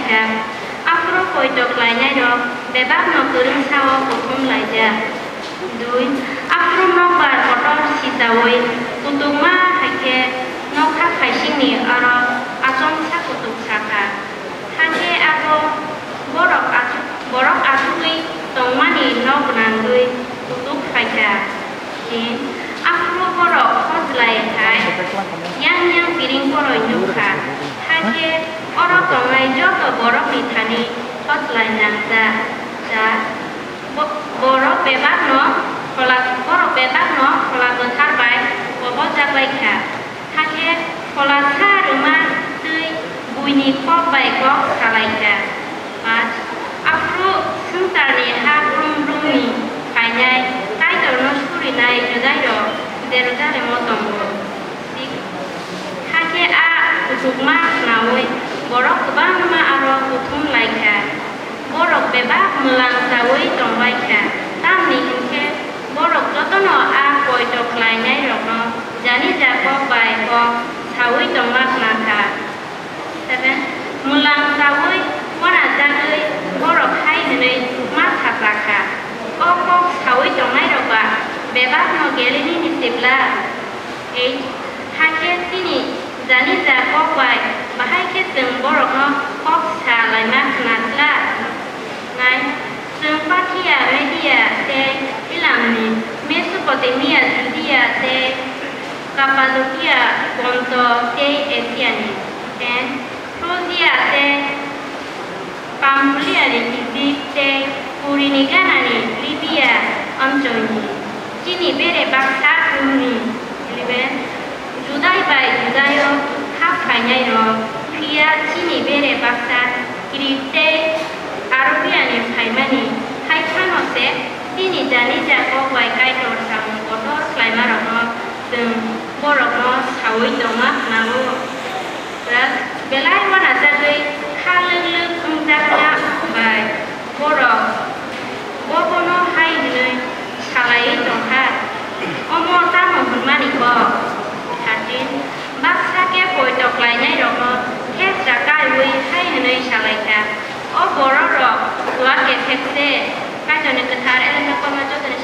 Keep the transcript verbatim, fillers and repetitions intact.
Aphuru poito khlainairok bebakno kwrwngsao kuthum laijak. Dui, aphuru nokbar kotor sichaui kutukma hai khe nokha phaisingni aro achomsa kutuk sakha. Hakhe abo borok achu-, borok achugwi tongmani nok gwnangwi kutuk phaikha. Tin, aphuru borok hojlai hai yang yang piring boroi nukha. Hakhe oro tongnai joto borokni thani hojlai nangjak. Cha, bo-, borok bebakno phola, borok bebakno phola kwthar bai kobojak bai kha. Hakhe phola sa rwma twi buini kok bai kok salai kha. Paanch, aphuru swngcharni ha brum brumni phainai Kaitorno surinai Judairok Jerusalemo tongo. Six, hakhe a kutukma khnaui borok kwbangma aro kuthum lai kha. Borok bebak mwlang chaui tong bai kha, tamni hwn khe borok jotono a poito khlainairokno janija kok bai kok saui tongma khna kha. Seven, mwlang chaui uanajagwi borok hai hwnwi ma sacha kha, "O kok saui tongnairok ba bebakno Galilini se bla?" Eight, hakhe chini janija kok bai bahai khe chwng borokno kok sa laima khna sla? Nine, chwng Parthia, Media tei Elamni, Mesopotamia, Judia tei Kapadokia, Ponto tei Asiani, ten, Phrugia tei Pamphiliani, Egypt tei Kurini ganani Libia amchongni, chini bere baksa Kurni, eleven, Judai bai Judaio ha phainairok, phiya chini bere baksa Krit tei Arabiani phaimani, hai phano se chini janija kok bai Kaitor samung kotor khlaimarokno chwng borokno saui tongma khna-o. Belai uanajagwi kha lwk lwk wngjakma bai borok bo bono hai hwnwi salaiwi tong kha, "Omo tamo hwnmani kok?" Thirteen, baksa khe poito khlainairokno thepsa kaiwi hai hwnwi salai kha, "O bororok chuak kethek se, Kaitorni kwthar elemno kokno jotoni